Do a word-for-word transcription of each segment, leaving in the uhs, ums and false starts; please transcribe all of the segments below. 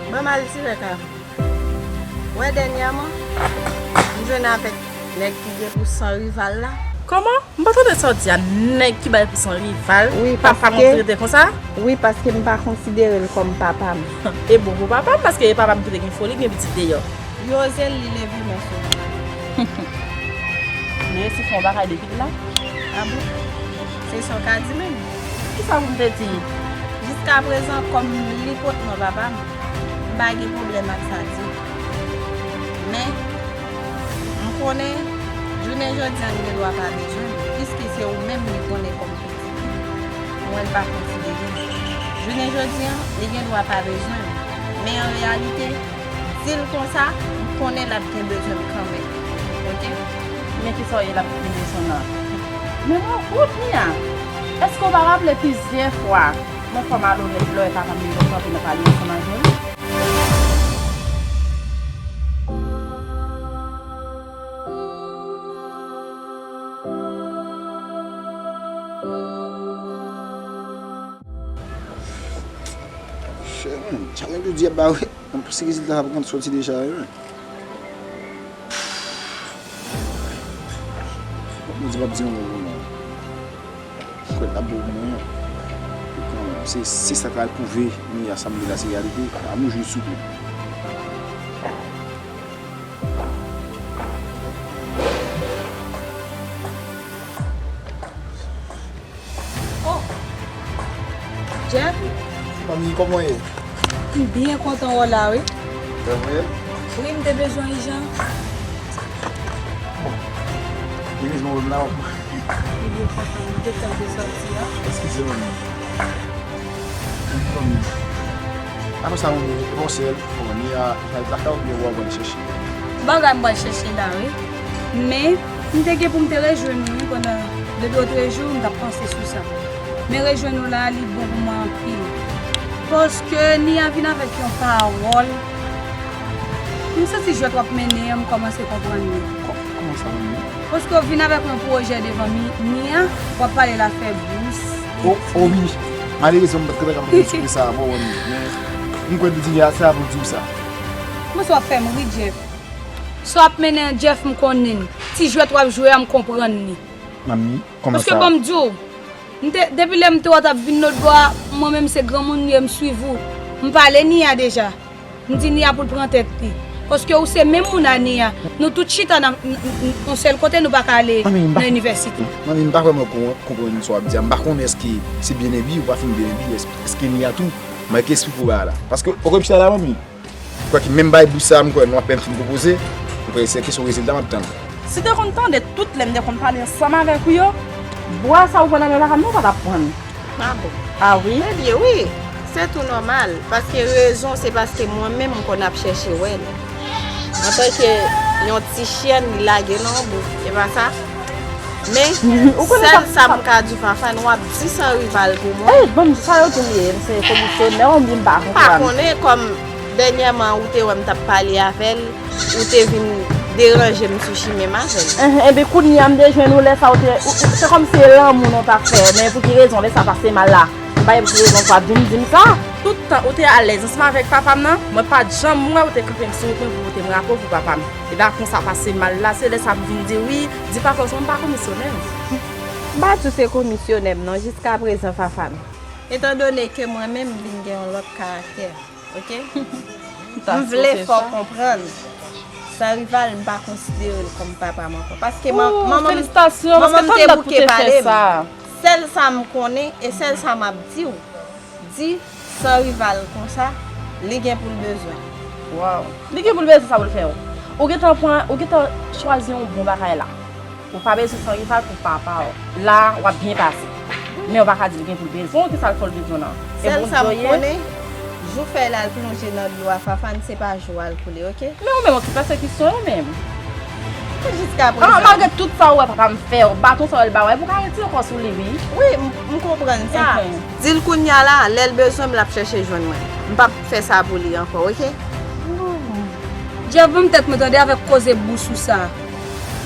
Ban m al dirèk avè w. Wè, dènyèman, m jwenn avèk nèg ki gen pou san rival la. Kòman? M pa tande sa w di a, nèg ki bay pou san rival. Wi, papa m ou trete konsa? Wi, paske m pa konsidere l kòm papa m. E bon pou papa m, paske e papa m ki te gen foli, gen pitit deyò. Yozel, li leve men sou mwen. M resi fè yon bagay depi la. A bon? Se sa w ka di menm? Kisa pou m te di? Jiskaprezan, kòm li pot non papa m, m pa gen pwoblèm ak sa di. Men, m konnen, jounen jodi a, m gen dwa pa bezwen l, piske se ou menm li konnen kòm pitit li. Mwen, l pa konsidere m. Jounen jodi a, li gen dwa pa bezwen m. Men an reyalite, di l konsa, m konnen l ap gen bezwen m kanmenm. Oke? Men kisa w ye l ap gen bezwen w nan? Men mwen, ou Nia, èske w pa raple plizyè fwa mwen fè w malonèt lè w wè papa m li kontan pou nou pale ansanm avè l? Chè, men, chak jou di ap bare. Mwen panse rezilta sa poko sòti deja, wi, men. Mwen di m ap di yon mo pou mwen. Mwen kwè l ap bon pou mwen. Se, se sa k al pwouve Nia sa m di la se reyalite. Amour jwe sou kou. Oh! Jeff? Manmi, kòman w ye? M byen kontan wè w la, wi. Kòman w ye? Wi, m te bezwen w ijan. Bon. Erezman w wè m la, w ap M byen kontan, m gentan vle sòti a. Eskize m. Apre sa, ou pran sèl, ou ni a, lakay ou byen ou al chèche. Bagay m pral chèche la, wi. Men, m te gen pou m te rejwenn ou, wi, pandan depi otrejou, m t ap panse sou sa. Men rejwenn ou la, li bon pou mwen anpil. Paske Nia vin avèk yon pawòl. M santi jwèt w ap mennen an, m kòmanse konprann li. Kò-, kòman sa, manmi? Paske w vin avèk yon pwojè devan mi, Nia, w ap pale l afè bous. O, o wi. Malerezman, m pa t ka kapab konn sou sa, bon, men m kwè di Nia, se sa pou di w sa. Kòman sa w ap fè m ri, Jeff? Sa w ap mennen an, Jeff, m konnen l. Ti jwèt w ap jwe a, m konprann li. Manmi, kòman sa? Paske ban m di w, m te, depi lè m te wè w t ap vin lòt bò a, mwen menm se granmoun m ye, m swiv ou. M pale Nia deja. M di Nia pou l pran tèt li. Paske ou se menm moun a Nia. Nou tout chita nan, n-, n-, n-, yon sèl kote, nou pa ka ale nan inivèsite. Manmi, m pa vrèman kon-, konprann sa w ap di a. M pa konnen èske se byennebi ou pa fin byennebi. Èske, èske Nia tou? Mwen ki esplike w bagay la. Paske, ou konn chita la, manmi? M kwè ke menm bay bous sa, m kwè nou ap menm fin pwopoze. M kwè se kesyon rezilta m ap tann. Si w te konn tande tout lè m te konn pale ansanm avèk ou yo, bwa sa ou pran nan men papa m nan, ou pa t ap pran l. A bon? A wi. Ebyen wi, se tou nòmal, paske rezon se paske mwen menm m konn ap chèche wè l. Antanke yon ti chyèn, li lage nan yon bouk, e pa sa? Men, sèl sa m ka di w, Fafane, w ap di san rival pou mwen. Ey, ban m di sa yo tou li ye, m se komisyonè, ou m di m pa konprann. M pa konnen, kòm dènyèman ou te wè m t ap pale avè l, ou te vin deranje m sou chimen m avè l. Enhen, enben kounye a m te jwenn ou lè sa ou te, ou, ou, se kòmsi se lanmou nou t ap fè, men pou ki rezon lè sa pase mal la? M pa gen pou ki rezon pou w ap vin di m sa. Tout tan ou te alèz ansanm avèk papa m nan, mwen pa t janm wè ou te kanpe m sou wout mwen pou pote m rapo pou papa m. E pa konsa pase mal la, se lè sa pou vin di wi, di papa w se mwen pa komisyonè. M pa di w se komisyonè m non, jiskaprezan Fafane. Etandone ke mwen menm m vin gen yon lòt karaktè, oke? M vle fè w konprann. San Rival, m pa konsidere l kòm papa m ankò. Paske man-, manman m, manman m te bouke pale m. Sèl sa m konnen e sèl sa m ap di w, di San Rival konsa, li gen pou l bezwen. Waw. Li gen pou l bezwen sa pou l fè w. Ou gentan pran, ou gentan chwazi yon bon bagay la. Ou pa bezwen San Rival pou papa w. La, w ap byen pase. Men ou pa ka di l gen pou l bezwen w, kisa l fè w l bezwen w nan? Sèl sa m konnen, jou fè l al plonje nan dlo a Fafane, se pa jou a l koule, oke? Men ou menm, ou ti pèsekisyon ou menm. Jiskaprezan. Ah, malgre tout sa ou wè papa m fè w, baton sa w wè l ba w, epi ou ka retire kò sou li, wi. Wi, m, m konprann sa. Di l kounye a la, lè l bezwen m, l ap chèche jwenn mwen. M p ap fè sa pou li ankò, oke? Jeff, ban m tèt mwen tande avèk koze bous ou sa.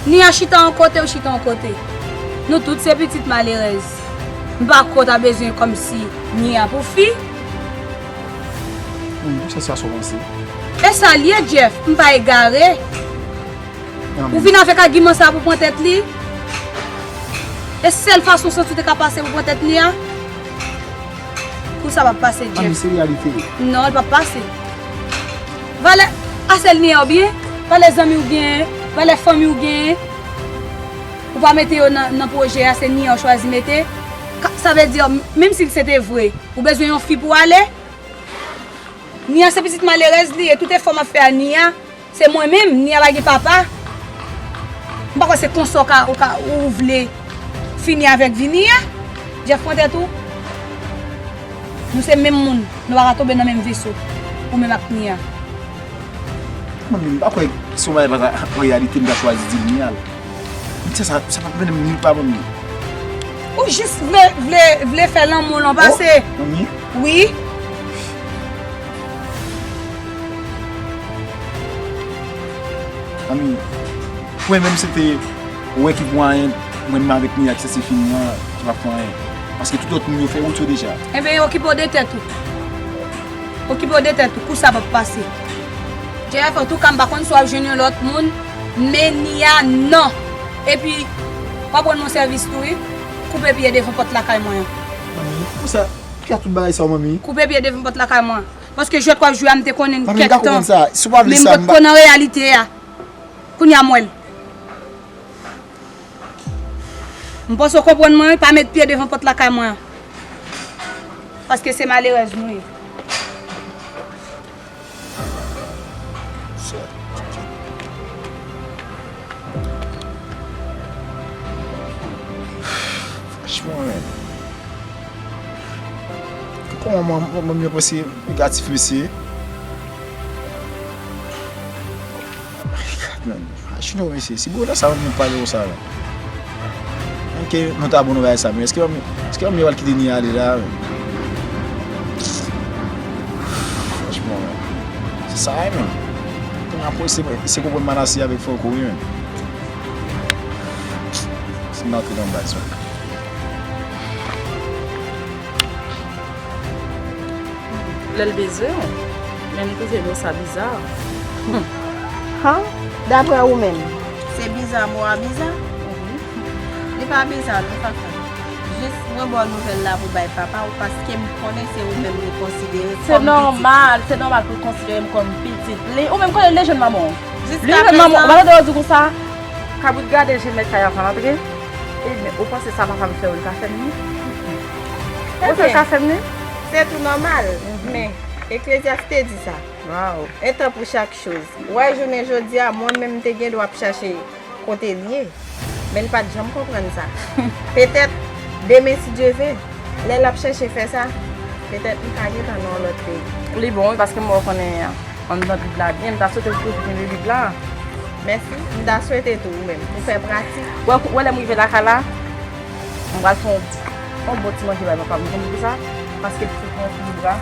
Nia chita yon kote, ou chita yon kote. Nou tout se pitit malerèz. M pa kwè w ta bezwen kòmsi Nia pou fi. Mwen menm, se sa sa w panse. E sa l ye, Jeff, m pa egare. Ou vin avèk agiman sa pou pran tèt li? E sèl fason Santi te ka pase pou pran tèt li a? Kou sa p ap pase, Jeff. Mami, se reyalite. Non, l p ap pase. Valè, a sèl ni a w byen? Valè zanmi w genyen, valè fanmi w genyen. Ou pa mete yo nan, nan pwojè a, se ni a w chwazi mete. Ka- Sa vle di, menm si se te vre, ou bezwen yon fi pou ale? Ni a se pitit malerèz li, e tout efò m ap fè a ni a, se mwen menm, ni a pa gen papa. M pa kwè se konsa w ka, ou ka, ou vle fini avèk vi ni a. Jeff, pran tèt ou. Nou se menm moun, nou pa ka tonbe nan menm veso, ou menm ak ni a. Manmi, m pa kwè si yon bagay pa ta reyalite, m ta chwazi di l ni a l. Sa, sa, sa p ap mennen m nil pa, manmi. Ou jis vle, vle, vle fè lanmou lan pase. Manmi? Wi. Manmi, mwen menm se te wè ki pou anyen, mwen menm avèk Mia ki se fini an, ki pa fè anyen. Paske tout lòt moun yo fè wout yo deja. Enben, okipe w de tèt ou. Okipe w de tèt ou, kou sa p ap pase. Jeff, antouka, m pa konn si w ap jwenn yon lòt moun, men ni a non. Epi, w ap rann mwen sèvis tou, wi. Koupe pye devan pòt lakay mwen an. Manmi, pou sa, ki a tout bagay sa, manmi? Koupe pye devan pòt lakay mwen an. Paske jwèt w ap jwe a, m te konnen l kèk tan. Manmi, m pa konprann sa. Si w pa vle sa, m pa. Men m potko nan reyalite a. Kounye a, m wè l. M panse w konprann mwen, wi, pa met pye devan pòt lakay mwen an. Paske se malerèz nou ye. Franchman, men. Kòman manman m yo panse negatif, mesye? Gad, men. Achino, mesye, si gwo nan sa, nou pale konsa la. Menm ke nou ta bon nan bagay sa, men èske manmi, èske manmi pral kite Nia ale la, men? Franchman, men. Se sa, men. Kounye a, se, se konprann Manase avèk Franco, wi, men. Si m antre nan baz, men. Lè l bezwen w. Men m twouve mo sa biza. Hmm. Han? Daprè ou menm, se biza mo a biza? Wi. Li pa biza non, Fafa. Jis mwen ba w nouvèl la pou bay papa w, paske m konnen se ou menm li konsidere kòm pitit. Se nòmal, se nòmal pou l konsidere m kòm pitit li. Ou menm konnen l te jwenn manman w. Li jwenn manman w. Malè de yo di konsa, kabrit gade je mèt kay avan l antre. Ebyen, ou panse sa papa m fè w, li ka fè m li? Ou panse l ka fè m li? Se tou nòmal. Men, Eklezyas te di sa. Waw. Un temps pour chaque chose. Ou wè, jounen jodi a, mwen menm m te gen dwa ap chache kote l ye. Men l pa t janm konprann sa. Petèt, demen, si Dye ve, lè l ap chèche fè sa, petèt m ka gentan nan yon lòt peyi. Li bon, wi, paske m wè w konnen anndan Bib la byen. M ta swete w toujou kenbe Bib la. Mèsi. M ta swete tou, ou menm, pou fè pratik. Wè, wè lè m rive lakay la, m pral fè yon, yon bon ti manje bay papa m, ou konn poukisa? Paske l te pran yon fil bra.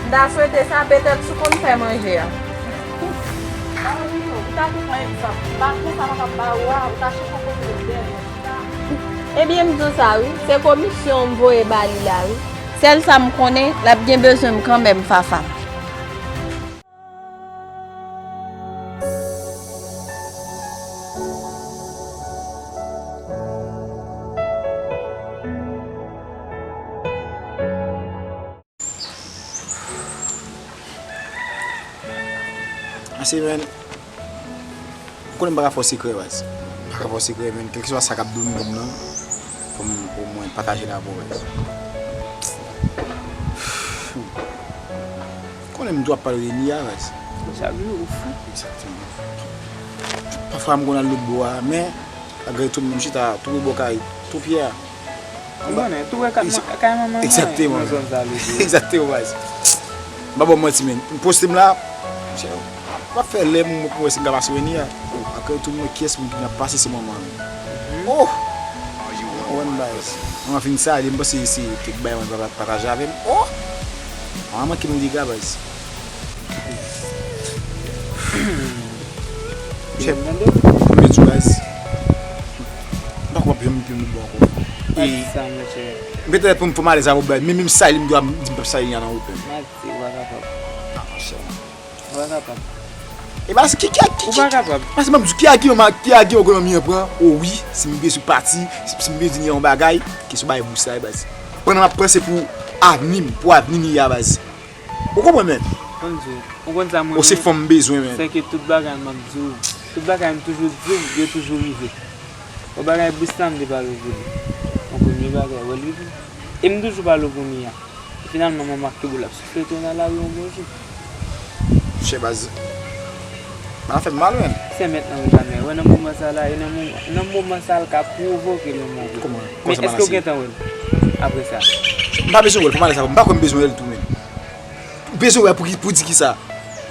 M ta swete sa, petèt si w konn fè manje a. Ou ta tou pran egzanp. Baton sa papa m ba ou a, ou ta chèche yon kote dèyè. Ebyen, m di w sa wi, se komisyon m voye ba li la wi. Sèl sa m konnen, l ap gen bezwen m kanmenm, Fafa. Ase, men, ou konnen m pa ka fè w sekrè, baz. M pa ka fè w sekrè, men, kèlkeswa sa k ap domine m nan, fò m omwen pataje l avè w, baz. Konnen m tou ap pale de Nia, baz. Chak jou ou fou. Egzakteman. Pafwa m konn al lòt bò a, men malgre tou m chita tou bò kay, tou pyè a. Ou konnen, tou wè kay manman mwen nan zòn sa li ye. Egzakteman, baz. M pa ba w manti, men. M poste m la, m ap fè lè m wè si m ka pase wè Nia. Apre tou m wè kiyès moun ki ap pase, se manman l. Oh! Ou konprann, baz. Manman fin salye m, panse se kèk bagay mwen pa pataje avè l. Oh! Manman manke m dega, baz. Chèf, m di w, baz. M pa kwè m ap janm pye m bò ankò. E petèt pou m fè m alèz avè w, baz, men menm sa li m dwe di m p ap sa li nan open. M ap di w pa kapab. pa kapab. E baz, ki ki ki Ou pa kapab. Baz, m ap di ki agiman, ki agiman ekonomi an pran? O wi, si m bezwen pati, si m bezwen yon bagay, kesyon bay bous la, baz. Pandan m ap panse pou avni m, pou avni Nia, baz. Ou konprann, men? Konn di, ou konn sa mwen Ou se fanm m bezwen, men. Se ke tout bagay m ap di w, tout bagay m toujou di w, yo toujou rive. Bon, bagay bous la, m te pale w pou li. Yon premye bagay, wè l rive. E m toujou pale w pou Nia. Finalman, mwen make boul ap soufle tou nan lari yon bon jou. Chè baz. Mwen fè m mal, men. Se mèt nan ou jamè. Wè nan moman sa la, e nan moman, nan moman sa l ka pwovoke lanmò vre. Kòman? Men Kòman èske w sa gentan wè l apre sa? M pa bezwen wè l, fò m ale sa, m pa kwè m bezwen wè l tou, men. Ou bezwen wè pou, ki- pou di ki sa?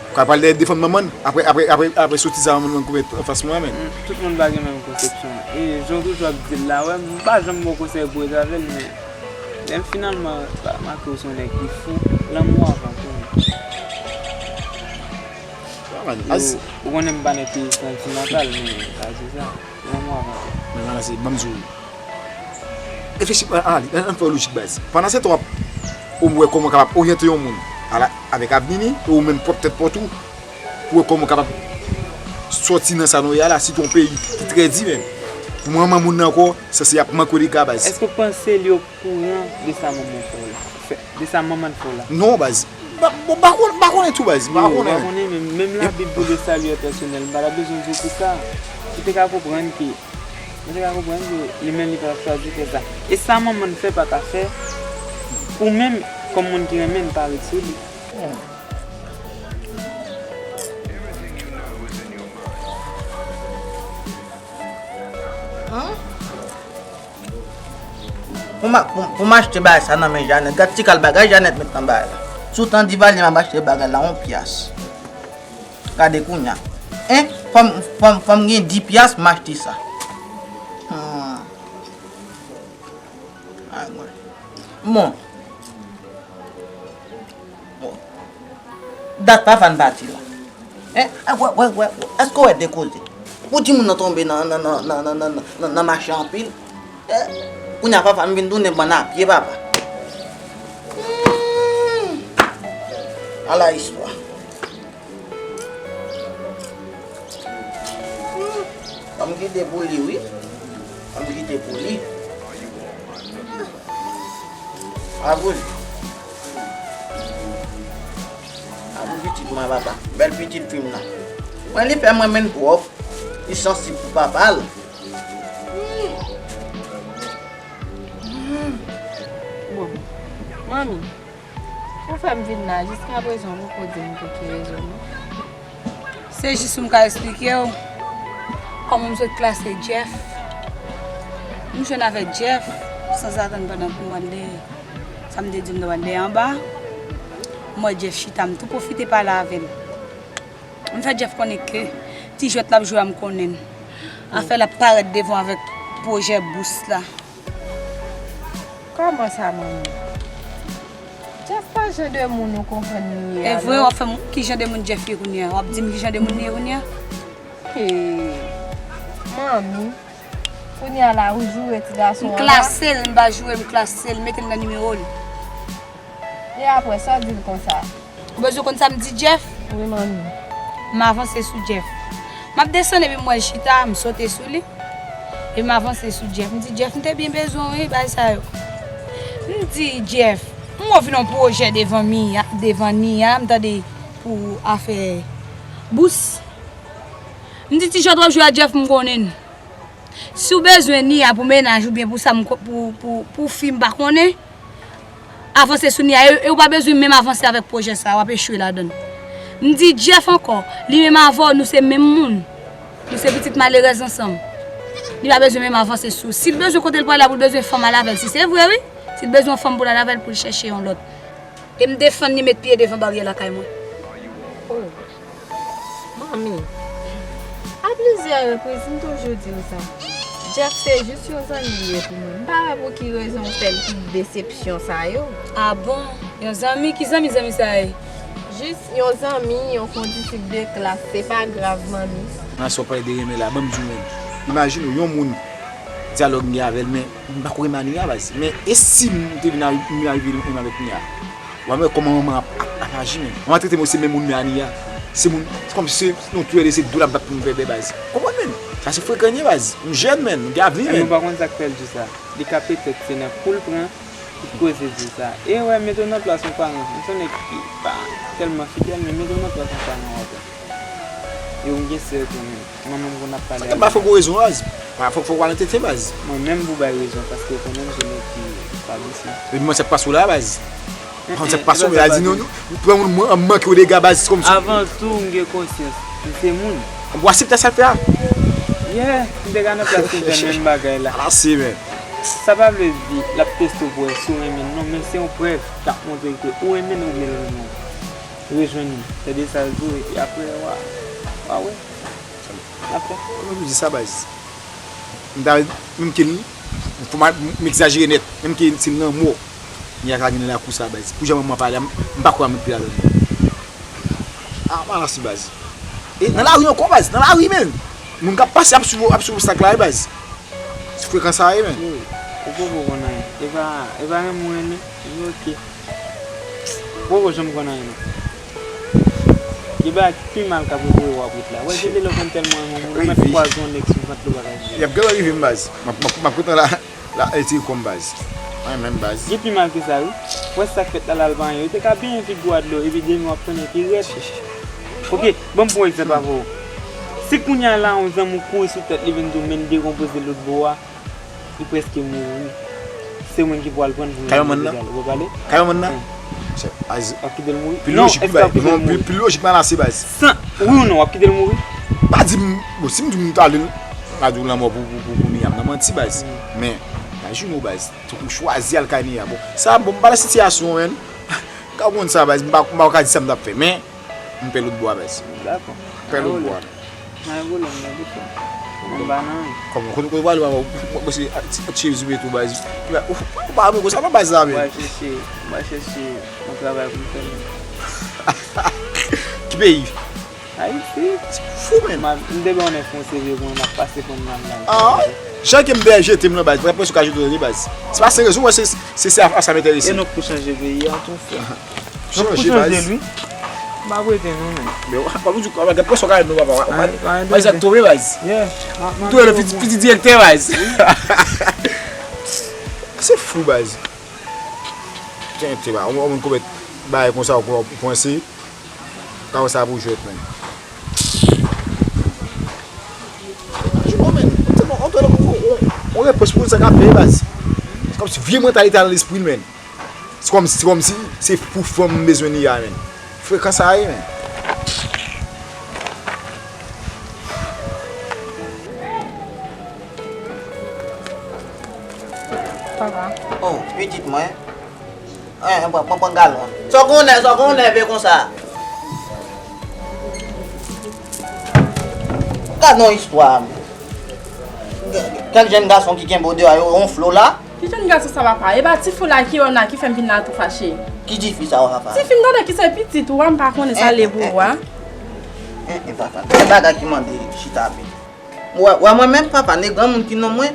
Ou ka pral defann manman l, apre, apre, apre, apre sotiz a manman l komèt anfas mwen, men. Mm, tout moun pa gen menm konsepsyon. E jan w toujou ap di l la, wè, m pa janm ba w konsèy pou rete avè l, men lè m finalman remake w se yon nèg ki fou, lanmou avan tou. Wa, man, Yo, baz. Ou konnen m pa nèg ki santimantal, men sa se sa. Lanmou avan tou. Men, man, se, ban m di w. Reflechi, an, an, an, an fè lojik, baz. Pandan se tan w ap, ou wè kòman w kapab oryante yon moun ala, avèk avni li, e ou menm pwòp tèt pa w tou, pou wè kòman w kapab sòti nan sa nou ye a la, sitou yon peyi ki trè di, men. Pou manman moun nan ankò, sanse y ap manke w dega, baz. Èske w panse li okouran de sa manman fè w la? Fè- De sa manman l fè w la? Non, baz. Ba- Bon, m pa konnen, m pa konnen tou, baz. M pa Yo, ou pa konnen. Konnen, men menm Labib di w le salut est personnel, m pa ta bezwen di w pou sa. Ou te ka konprann ke, ou te ka konprann ke li menm li pa t ap chwazi fè sa. E sa manman l fè pa ta fè pou menm kòm moun ki renmen l pa ret sou li. Pou m a- pou- pou m achte bagay sa nan men Janèt, gad ti kal bagay Janèt met nan bagay la. Sou tan Divalye m ap achte bagay la yon pyas. Gade kounya. En, fò m- fò m- fò m gen dis pyas m achte sa. Hmm. Ay, mwen. Bon. Bon. Dat papa n pati la. En, wè, wè, wè, wè. Èske w wè de koze? Pou timoun nan tonbe nan, nan, nan, nan, nan, nan, nan, nan mache anpil. Eh, kounye a papa m vin tounen bann a pye, papa. Hmm. Ala istwa. Hmm. Ban m kite pou li, wi. Ban m kite pou li. A pou li. A pou pitit mwen, papa. Bèl pitit fi m nan. Mwen, li fè mwen menm twòp. Li sansib pou papa l. Bon, manmi, ou fè m vin la, jiskaprezan ou poko di m pou ki rezon, non. Se jis pou m ka eksplike w kòman m sot klase Jeff. M jwenn avèk Jeff, sanzatann pandan m ap de, sa m te di m nan de anba, m wè Jeff chita, m tou pwofite pale avè l. M fè Jeff konnen ke ti jwèt l ap jwe a m konnen l. Afè l ap parèt devan w avèk pwojè bous la. Kòman sa, manmi? Jeff pa jan de moun ou konprann li ye a, E vre, non. W ap fè m ki jan de moun Jeff ye kounye a? W ap di m ki jan de moun li ye kounye a? Hey, manmi, kounye a la ou joure ti gason M an la? Klase l, m pa joure, m klase l, mete l nan nimewo l. E apre sa w di l konsa? Ou bezwen konn sa m di Jeff? Wi, manmi. M avanse sou Jeff. M ap desann epi m wè l chita, m sote sou li. E m avanse sou Jeff. M di, "Jeff, m te byen bezwen w, wi, bagay sa yo." M di, "Jeff, m wè w vin yon pwojè devan Mia, devan Nia, m tande pou afè bous." M di, "Ti jwèt w ap jwe a Jeff, m konnen l. Si w bezwen Nia pou mennaj oubyen pou sa m ko- pou, pou, pou fi, m pa konnen." Avanse sou Nia, e, e ou pa bezwen menm avanse avèk pwojè sa a, w ap echwe ladan l. M di Jeff ankò, li menm avè w, nou se menm moun. Nou se pitit malerèz ansanm. Li pa bezwen menm avanse sou. Si l bezwen kote l prale a pou l bezwen fanm, al avè l. Si se vre, wi. Si l bezwen yon fanm pou l al avè l, pou l chèche yon lòt. E m defann li met pye devan baryè lakay mwen. Oh. Manmi, a plizyè repriz, m toujou di w sa. Jeff se jis yon zanmi li ye pou mwen. M pa wè pou ki rezon w fè l tout desepsyon sa yo. A bon? Yon zanmi? Ki zanmi zanmi sa ye? Jis yon zanmi, yon kondisip de klas, se pa grav, manmi. Nan sa w pale de renmen la, ban m di w menm. Imajine w, yon moun, dyalòg m gen avè l, men m pa ko renmen a Nia, baz. Men e si m te vin a- m arive renmen avèk Nia? W ap wè kòman manman ap, ap, ap aji menm. Manman trete m se menm moun men a Nia. Se moun, se kòmsi se yon twèl e se dou l ap bat pou m fè bè baz. Konprann, menn? Sa se frekan l ye, baz. M jèn, menn, m gen avni, menn. Ou pa konn sa k fè l di sa. Li ka petèt se nan kou l pran, li koze di sa. E wè, mete w nan plas yon paran. M se yon nèg ki pa tèlman fidèl, men mete w nan plas yon paran w ap wè. E w gen sè tou, menn. Manman m konn ap pale. Sa te pa fè gwo rezon, baz. Pa fòk fòk w al antète, baz. Mwen menm pou bay rezon, paske ou konnen m se nèg ki pa visi. Epi mwen, sa k pase w la, baz. Mwen, sa k pase w, baz, di non, non. Pran moun, mwen, manke w dega, baz, kòmsi. Avan tou, m gen konsyans. M se moun. W aksepte sa l fè a? Yeah, m te ka nan plas ou fè menm bagay la. Ala se, men. Sa pa vle di l ap teste w pou wè si w renmen l, non, men se yon prèv k ap montre ke ou renmen l oubyen l renmen w. Rejwenn li, tande sa l di w, epi apre, w a, w a wè. Apre. Kòman pou di sa, baz? M ta, menm ke m, fò m, m egzajere nèt. Menm ke se lanmò, Nia ka vin nan lakou sa, baz. Pou jan manman pale a, m, m pa kwè a met pye ladan l. Ah, malasi, baz. E nan lari ankò, baz. Nan lari, menn. Moun k ap pase ap swiv, ap swiv obstak la, wi, baz. Se frekan sa ye, menn. Wi, ou poko konn anyen. E pa, e pa renmen w renmen. Li oke. Poko janm konn anyen, non. Gen bagay ki pi mal k ap revoye w ap ret la. Wè, se lè w konn tèlman renmen yon moun, ou mèt kwaze yon nèg sou vant li, ou pa ka jere. Y ap gentan rive m, baz. M ap, m ap, m ap gentan la, la, retire kò m, baz. Mwen menm, baz. Gen pi mal ke sa, wi. Wè sa k fèt la, la, l pa anyen. Yo te ka benyen figi w a dlo, epi demen w ap tounen pi rèd. Ok, ban m pran yon egzanp avè w. Si kounye a la, yon zanmi w kouri sou tèt li, vin di w, men dekonpoze lòt bò a, li prèske mouri, wi. Se mwen ki pral pran l pou mwen. Kay manman nan? Ou pa pale? Kay manman nan? Wi. Chè, baz. W ap kite l mouri? Pi lojik, wi, baz. Pi, pi lojik, malasi, baz. San, wi ou non, w ap kite l mouri? Pa di m, bon, si m di w m ta ale, m ta di w lanmò pou, pou, pou, pou Nia, m nan manti, baz. Men, imajine w, baz. Tankou w chwazi al kay Nia. Bon, sa, bon, m pa nan sitiyasyon, menn. M ka konn sa, baz. M pa, m pa ka di sa m t ap fè, men, m pè lòt bò a, baz. Dakò. M pè lòt bò a. Pa gen pwoblèm, pa gen pwoblèm. Mwen pa nan anyen. Kòman? Kote, kote w prale, papa? Ou, ou, ou, se, ah, ti, ti chemiz ou mete tou, baz. Ou, ou, ou pa renmen konsa, non, baz la, men. Mwen chèche, mwen chèche yon travay pou m fè, men. Ki peyi? Ayiti. Se fou, men. M te gen yon nèg fè yon seve pou mwen, m ap pase pou mwen la. Ah, jan ke m dèyè jete m nan, baz. Mwen, prèske w ka jete w, baz. Se pa se rezon, mwen, se, se, se a, a sa m enterese. E nou k pou chanje peyi a, tou, frè. Chanje, baz. M ap rete non, men. Men w ap di w gad pwès w ka non, papa. Baz, sa tonbe, baz. Tou le pitit, pitit direktè, baz. Se fou, baz. Tenten, baz. Yon moun komèt bagay konsa, ou panse ka wè sa pou jwèt, men. Jou, men. On repons pou sa k ap peye, baz. Se kòmsi vye mantalite a nan lespri l, men. Se kòmsi, se kòmsi se pou fanm m bezwen li a, menn. Frekan sa ye, menn. Papa. Oh, pitit mwen. Hein, pran, pran, pran galon. Sa w konnen, sa w konnen, nève konsa. Gad yon istwa, men. Kèk jèn gason ki kenbe w deyò yo, yon flo la. Ki jèn gason sa, papa? E pa ti fi la ki wè m la ki fè m vin la tou fache. Ki ti fi sa, papa? Ti fi m tande ki se pitit ou a, m pa konnen sa l ye pou ou a. Hein, hein, papa. Gen bagay ki mande chita byen. Wè, wè mwen menm, papa, ne granmoun ki non mwen,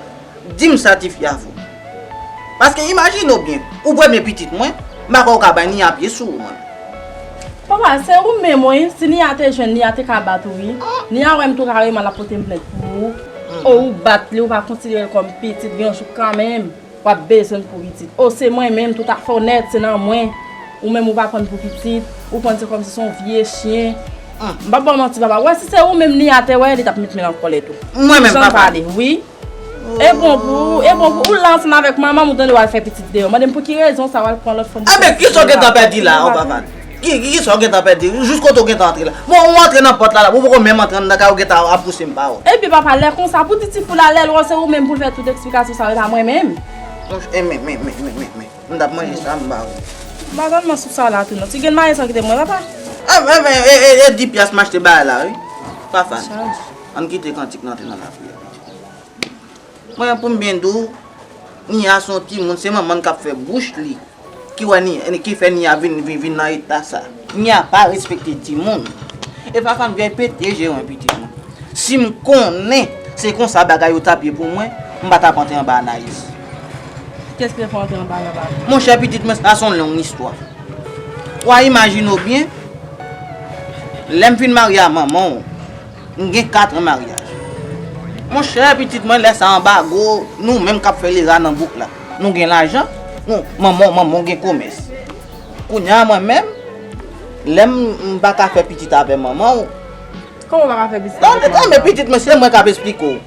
di m sa ti fi a vo. Paske imajine w byen, ou premye pitit mwen, m pa kwè ou ka bay Nia pye sou ou, mwen. Papa, se ou menm, wi. Si Nia te jwenn, Nia te ka bat ou, wi. Nia wè m tou kareman l ap pote m plent pou ou. O, ou bat li, ou pa konsidere l kòm pitit, gen yon jou kanmenm, w ap bezwen l pou pitit. O, se mwen menm, tout afè w nèt, se nan mwen. Ou menm, ou pa pran l pou pitit, ou pran l se kòmsi se yon vye chen. M p ap ba w manti, papa. Wè, si se ou menm Nia te wè, li t ap met men nan kòlèt ou. Mwen menm, papa. Jan pale, wi. E bon pou ou, e bon pou ou la ansanm avèk manman m, ou tande w al fè pitit deyò. Mande m pou ki rezon sa w al pran lòt fanm. Enben, kisa w gentan pèdi la, o papa? Ki, ki, kisa w gentan pèdi? Jis kote w gentan antre la? Bon, ou antre nan pòt la, la, ou poko menm antre anndan kay, ou gentan ap pouse m pawòl. Epi papa, lè konsa, pou di ti fi w la, lè l wè se ou menm pou l fè tout eksplikasyon sa yo, e pa mwen menm. Monchè, men, men, men, men, men, men. M t ap manje sa, m ba ou. M pa tèlman sou sa la tou non. Ti grenn mayi sa w kite mwen, papa. Enben, enben, e, e, e di pyès m achte bagay la, wi. Papa, ann kite kantik nan antre nan lapriyè. Mwen, pou m byen di w, Nia se yon timoun, se manman l k ap fè bouch li, ki wè Nia, ki fè Nia vin, vin, vin nan eta sa. Nia pa respekte timoun. E papa m vye pete je wen pitit mwen. Si m konnen se konsa bagay yo t ap ye pou mwen, m pa t ap antre anba Anaïs. Kiyès ki te fè w antre anba l, papa? Monchè, pitit mwen, sa se yon long istwa. W a imajine w byen, Lè m fin marye a manman w, m gen kat an maryaj. Monchè, pitit mwen, lè sa anbago, nou menm k ap fè lera nan bouk la. Nou gen lajan, nou, manman w, manman w gen komès. Kounye a mwen menm, lè m m pa ka fè pitit avè manman w, Kòman w pa ka fè pitit non, avèk non, men manman? Pitit mwen, se mwen k ap esplike w.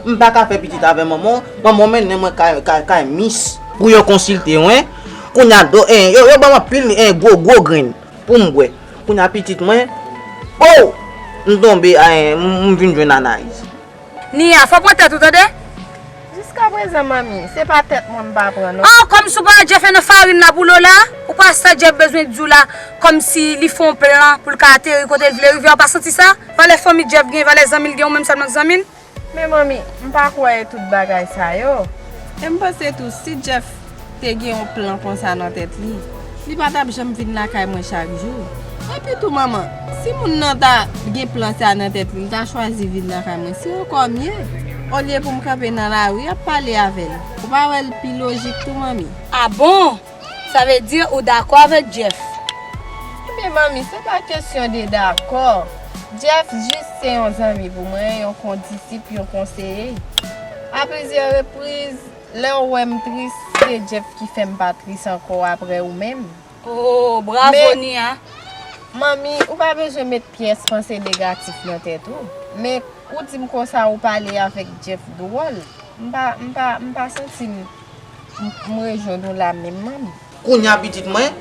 M pa ka fè pitit avè manman w. Manman w mennen mwen kay, kay, kay mis pou yo konsilte mwen. Kounye a, do, eh, yo, yo ban m anpil, eh, gwo, gwo grenn pou m bwè. Kounye a, pitit mwen, oh! M tonbe, eh, m, m vin jwenn Anayiz. Nia, fò pran tèt ou, tande? Jiskaprezan, manmi, se pa tèt mwen m pa pran, non. Oh, kòmsi w pa wè Jeff nan farin la pou lo la? Ou pa sa Jeff bezwen di w la, kòmsi li fè yon plan pou l ka ateri kote l vle rive a, ou pa santi sa? Valè fanmi Jeff gen, valè zanmi l gen, ou menm sèlman k zanmi l? Men manmi, m pa kwè e tout bagay sa yo. E m panse tou, si Jeff te gen yon plan konsa nan tèt li, li pa t ap janm vin lakay mwen chak jou. Epi tou, manman, si moun nan ta gen plan sa nan tèt li, li ta chwazi vin lakay mwen, se ankò mye. Olye pou m kanpe nan lari ap pale avè l. Ou pa wè l pi lojik tou, manmi? A bon? Sa vle di ou dakò avèk Jeff? Ebyen, manmi, se pa kesyon de dakò. Jeff jis se yon zanmi pou mwen, yon kondisip, yon konseye. A plizyè repriz, lè w wè m tris, se Jeff ki fè m pa tris ankò apre ou menm. Oh, bravo, Nia. Men, manmi, ou pa bezwen met pyès panse negatif nan tèt ou. Men, ou di m konsa ou pale avèk Jeff dwòl. M pa, m pa, m pa santi m, m, m rejwenn ou la menm, manmi. Kounye a, pitit mwen,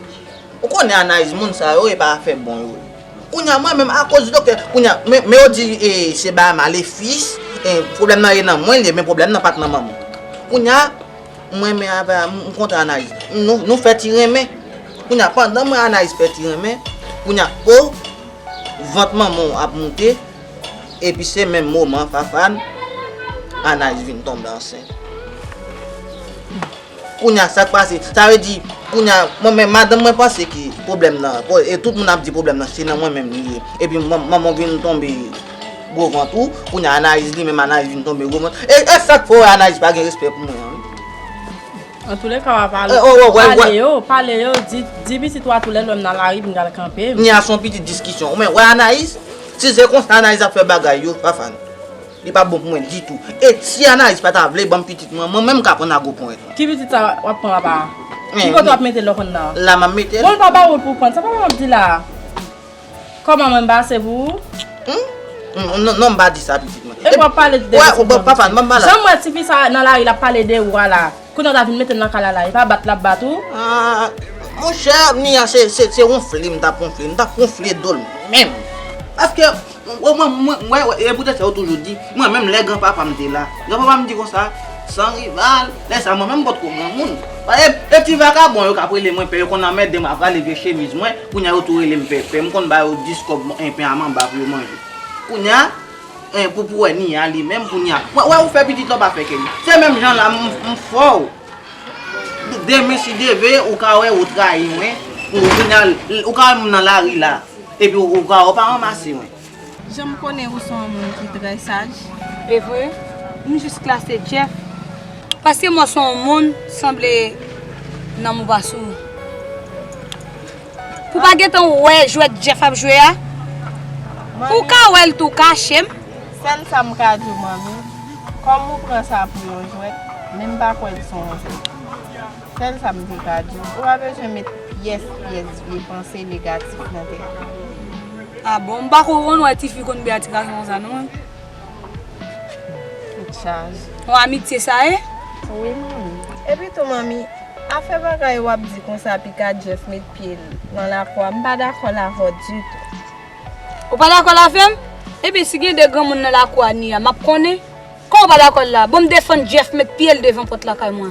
ou konnen Anayiz, moun sa yo, e pa afè bon yo ye. Kounye a, mwen menm, akoz doktè, kounye a, men, men yo di, e, se bagay malefis, e, pwoblèm nan ye nan mwen li ye, men pwoblèm nan pa t nan manman. Kounye a, mwen menm avè, m, m kontan Anayiz. Nou, nou fè ti renmen. Kounye a, pandan mwen Anayiz fè ti renmen, kounye a, po, vant manman w ap moute, epi se menm moman, Fafane, Anayiz vin tonbe ansent. Kounye a, sa k pase? Sa vle di, kounye a, mwen menm, madanm mwen panse ke pwoblèm nan, e tout moun ap di pwoblèm nan, se nan mwen menm li ye. Epi man-, manman w vin tonbe gwo vant ou, kounye a, Anayiz li menm, Anayiz vin tonbe gwo vant. E, e sa k fè w wè Anayiz pa gen respè pou mwen an, wi. Antoulèka, w a pale, oh, oh, pale yo, pale yo, di, di pitit ou a tou lè lè m nan lari, vin al kanpe m. Ni a se yon pitit diskisyon. Ou men, wè Anayiz, si se konsa Anayiz ap fè bagay yo, Fafane. Li pa bon pou mwen ditou. E si Anayiz pa ta vle ban m pitit mwen, mwen menm m ka pran nan gwo ponyèt mwen. Ki pitit sa w ap pran apa a? Ki kote w ap mete l, w konn nan? La m ap mete l. Bon, l pa ba ou l pou w pran. Sa papa m ap di la a? Kòman mwen m pa ase pou ou? Hmm? Hmm, non, non, m pa di sa, pitit mwen. E w ap pale de... Wè, wè, papa, m pa la. Jan m wè tifi sa nan lari l ap pale de ou a la. Kounye a w ta vin mete l nan kay la la, e pa bat l ap bat ou? Ah, monchè, Nia, se, se, se wonfle m t ap wonfle, m t ap wonfle do l menm. Paske, mwen, mwen, mwen, mwen, e poutèt sa yo toujou di, mwen menm lè granpapa m te la, granpapa m di konsa, san rival, lè sa mwen menm m potko granmoun. E, e ti vakabon yo k ap rele mwen pè, yo konn anmède m ap rale vye chemiz mwen, kounye a yo tou rele m pè, pè, m konn ba yo dis kòb enpen a manba pou yo manje. Kounye a, en, pou, pou wè Nia li menm, kounye a. Wè, wè, ou fè pitit la, ou pa fè kè li. Se menm jan la, m, m fò w. Demen, si Dye vle, ou ka wè ou trayi mwen, ou, kounye a, ou ka wè m nan lari la, epi ou, ou ka wè ou pa ranmase mwen. Jan m konnen ou se yon moun ki trè saj. E vre? M jis klase Jeff. Paske mwen se yon moun, sanble nanm ou pa sou ou. Pou pa gentan wè jwèt Jeff ap jwe a. Pou w ka wè l tou, kache m. Sèl sa m ka di w, manmi, kòm ou pran sa pou yon jwèt, men m pa kwè l se yon jwèt. Sèl sa m te ka di w. Ou pa bezwen met pyès, pyès vye panse negatif nan tèt ou. A bon, m pa ko konn wè tifi konn byen atikason konsa non. Tout chaj. Yon amitye sa ye? Wi, manmi. Epi tou, manmi, afè bagay w ap di konsa, pika Jeff met pye l nan lakou a, m pa dakò l avè w ditou. Ou pa dakò l avè m? Ebyen, si gen de granmoun nan lakou a, Nia, m ap konnen. Kòman w pa dakò l la? Bon, m defann Jeff met pye l devan pòt lakay mwen.